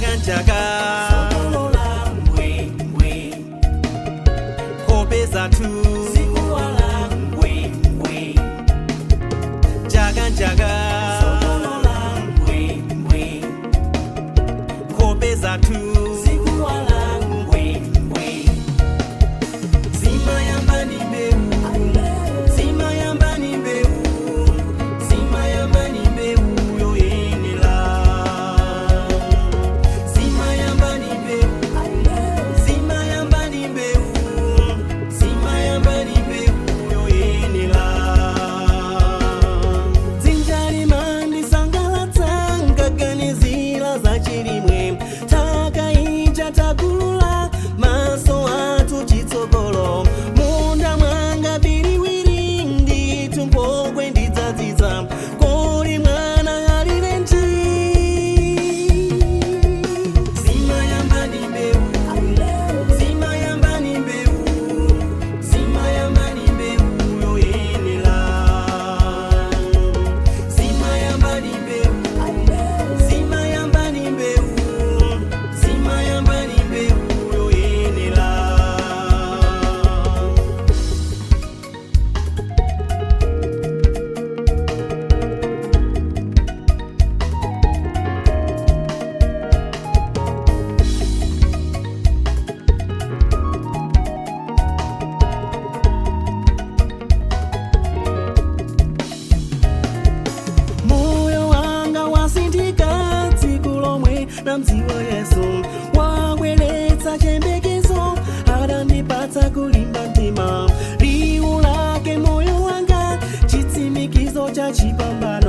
Chaka nchaka Sokolola mbwe mbwe. Nkhope zathu Zikuwala mbwe mbwe. Chaka nchaka Sokolola mbwe mbwe. Nkhope zathu Zikuwala mbwe mbwe. Zimayamba ni mbewu, zimayamba ni mbewu, zimayamba ni mbewu yoyenera. Zimayamba ni mbewu, zimayamba ni mbewu, zimayamba ni mbewu yoyenera. Dzinja limandisangalatsa nkaganizira za chilimwe, taka ija takulula maso athu chitsogolo. Munda mwanga biriwiri ndithu nkhokwe ndidzadzidza, kodi mwana alirenji. Zimayamba ni mbewu, zimayamba ni mbewu, zimayamba ni mbewu yoyenera. Zimayamba ni mbewu, zimayamba ni mbewu, zimayamba ni mbewu yoyenera. Moyo wanga wasinthika tsiku lomwe ndamdziwa Yesu, wabweretsa chiyembekezo, adandipatsa kulimba mtima, liwu lake moyo wanga chitsimikizo cha chipambano.